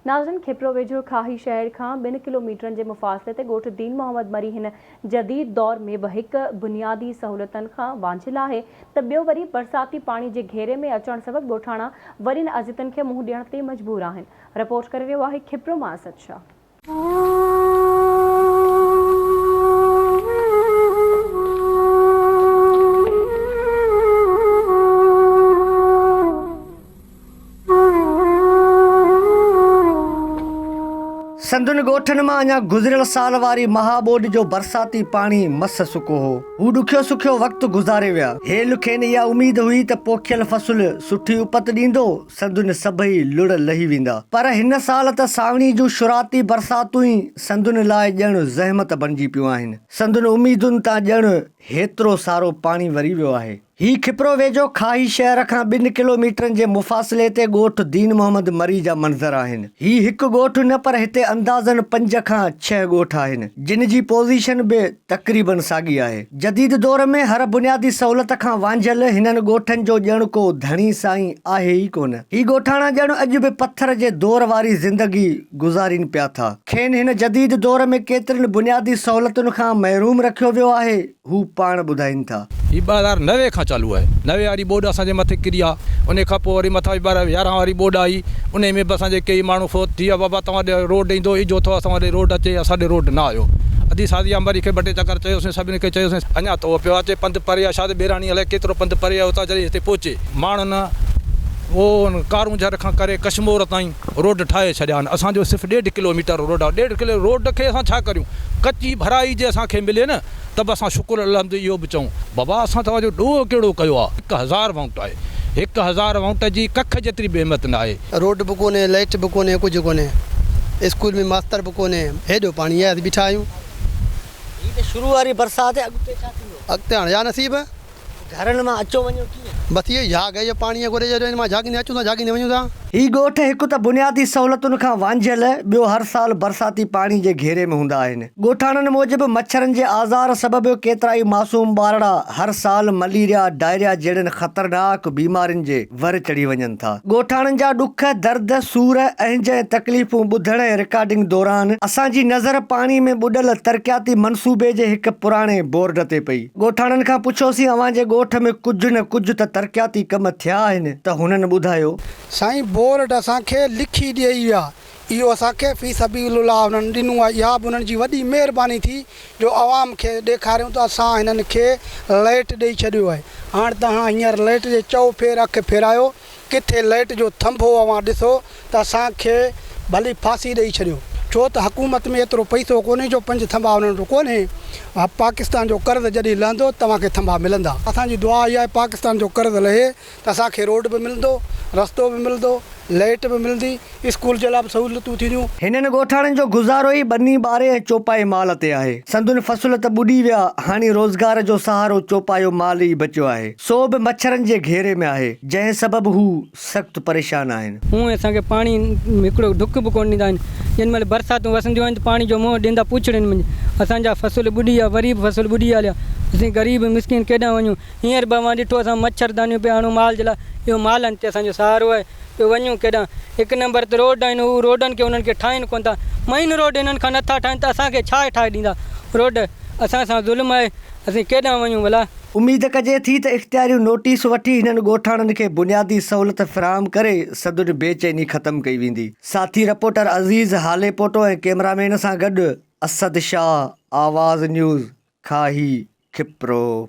ناظرين کپرو ويجهو کاهي شهر کان ٻن ڪلو ميٽرن جي مفاصلي تي ڳوٺ دين محمد مري هن جديد دور ۾ به هڪ بنيادي سهولتن کان وانجهيل آهي ته ٻيو وري برساتي پاڻي جي گهيري ۾ اچڻ سبب ڳوٺاڻا وڏين اذيتن کي منهن ڏيڻ تي مجبور آهن. رپورٽ ڪري رهيو آهي کپرو مان اسد شاهه. سندن ڳوٺن مان اڃا گذريل سال واري مها ٻوڏ جو برساتي پاڻي مس سڪو هو. هو ڏکيو سکيو وقت گذاري ويا. هيل کين اها اميد هئي ته پوکيل فصل سٺي اپت ڏيندو، سندن سڀئي لڙ لهي ويندا. پر هن سال ته سانوڻي جون شروعاتي برساتون ئي سندن لاء ڄڻ زحمت بڻجي پيون آهن. سندن اميدن تان ڄڻ هيترو سارو پاڻي وري ويو آهي. هي کپرو ويجهو کاهي شهر کان ٻن ڪلو ميٽرن جي مفاصلي تي ڳوٺ دين محمد مري جا منظر آهن. هي هڪ ڳوٺ نه پر هتي اندازن پنج کان ڇهه ڳوٺ آهن، جن جي پوزيشن به تقريبن ساڳي آهي. جديد دور ۾ هر بنيادي سهولت کان وانجهيل هنن ڳوٺن جو ڄڻ ڪو ڌڻي سائين آهي ئي ڪونه. هي ڳوٺاڻا ڄڻ اڄ به پٿر جي دور واري زندگي گذارين پيا ٿا. کين هن جديد دور ۾ ڪيترين بنيادي سهولتن کان محروم رکيو ويو آهي. هو پاڻ ٻڌائين ٿا. هي 2009 کان چالو آهي. نوي واري ٻوڏ اسان جي مٿي ڪري آ. انهي کان پوء وري مٿان 2011 واري ٻوڏ آئي. انهي ۾ به اسان جي ڪيئي ماڻهو فوت ٿي ويا. بابا توهان ڏي روڊ ايندو اجهو اٿو اسان ڏي روڊ اچي اسان ڏي روڊ نه آيو. ادي سعديه مري کي ٻه ٽي چڪر چيوسين سڀني کي چيوسين. اڃا ته اهو پيو اچي پنڌ پري آ شايد ٻيراڻي الائي ڪيترو پنڌ پري آ اتان جڏهن هتي پهچي. ماڻهن اهو ڪارونجهر کان ڪري ڪشمور تائين روڊ ٺاهي ڇڏيا آهن. اسان جو صرف ڏيڍ ڪلو ميٽر روڊ آ. ڏيڍ ڪلو روڊ کي اسان ڇا ڪريون. ڪچي ڀرائي جي اسان کي ملي نه. ته به اسان شڪر الحمد اهو به چئون، بابا اسان توهان جو ڏوهه ڪهڙو ڪيو آ؟ 1000 وونٽ آهي، 1000 وونٽ جي ڪک جيتري به همت نه آهي. روڊ به ڪونهي، لائيٽ به ڪونهي، ڪجهه ڪونهي، اسڪول ۾ ماستر به ڪونهي، هيڏو پاڻي آهي اسين بيٺا آهيون. هي ته شروع واري برسات آهي، اڳتي ڇا ٿيندو؟ اڳتي هاڻ يا نصيب. گهرن مان اچو وڃو ڪيئن؟ بس اهو ئي جهاڳ آهي، اهو پاڻي گهري جو ان مان جهاڳيندي اچون ٿا جهاڳيندي وڃون ٿا. هي ڳوٺ هڪ ته بنيادي سهولتن کان وانجهيل، ٻيو هر سال برساتي پاڻي جي گهيري ۾ هوندا آهن. ڳوٺاڻن موجب مڇرن جي آزار سبب ڪيترائي معصوم ٻارڙا هر سال مليريا، ڊائريا جهڙين خطرناڪ بيمارين جي ور چڙهي وڃن ٿا. ڳوٺاڻن جا ڏک، درد، سور، اهنج ۽ تڪليفون ٻڌڻ ۽ رڪارڊنگ دوران اسان جي نظر پاڻي ۾ ٻڏل ترقياتي منصوبي جي هڪ پراڻي بورڊ تي پئي. ڳوٺاڻن کان پڇيوسين اوهان جي ڳوٺ ۾ ڪجهه نه ڪجهه ته ترقياتي ڪم ٿيا آهن ته هنن ٻڌايو. سائين بورڊ اسان کي لکي ڏيئي ويا اهو اسان کي في سبيل الله هنن ڏنو آهي اها به انهن جي وڏي مهرباني ٿي جو عوام کي ڏيکاريون ته اسان هنن کي لئٽ ڏئي ڇڏيو آهي هاڻ توهان هينئر لئٽ جي چئو ڦير اک ڦيرايو ڪٿي لئٽ جو ٿنڀو اوهان ڏسو ته اسان کي ڀلي ڦاسي ڏئي ڇڏيو. ڇو ته حڪومت ۾ ايترو پئسو ڪونهي جو پنج ٿنڀا انهن وٽ ڪونهي. پاڪستان جو قرض جڏهن لهندو توهان کي ٿنڀا ملندا. اسان جي دعا اها آهي پاڪستان جو قرض لهي ته اسان کي روڊ به ملندو، رستو به ملندو، لئٽ به ملندي، اسڪول جي لاء به سهولتون ٿينديون. هنن ڳوٺاڻن جو گذارو ئي ٻني ٻاري ۽ چوپائي مال تي آهي. سندن فصل ته ٻڏي ويا، هاڻي روزگار جو سهارو چوپايو مال ئي بچيو آهي. سو به مڇرن جي گهيري ۾ آهي، جنهن سبب هو سخت پريشان آهن. هونء اسان کي پاڻي هڪڙو ڍڪ به ڪونه ڏيندا آهن. جنھن مھل برساتون وسنديون آهن ته پاڻي جو منهن ڏيندا پوڇڙين منجهه. اسان جا فصل ٻڏي ويا، وري به فصل ٻڏي هليا. اسين غريب مسڪين ڪيڏانهن وڃون. هينئر به اوهان ڏٺو اسان مڇر دانيون پيا هڻون مال جي لاء. اهو مالن تي اسان جو سهارو آهي. پيو وڃون ڪيڏانهن. هڪ نمبر ته روڊ آهن هو روڊن کي انهن کي ٺاهين ڪونه ٿا. مئين روڊ انهن کان نٿا ٺاهين ته اسان کي ڇا ٺاهي ڏيندا روڊ. اسان سان ظلم آهي. اسين ڪيڏانهن وڃون ڀلا. اميد ڪجي ٿي ته اختياريون نوٽيس وٺي هنن ڳوٺاڻن کي بنيادي سهولت فراهم ڪري سندن بي چيني ختم ڪئي ويندي. ساٿي رپورٽر عزيز هاليپوٽو ۽ ڪئميرامين سان گڏ اسد شاهه، آواز نيوز، کاهي، کپرو.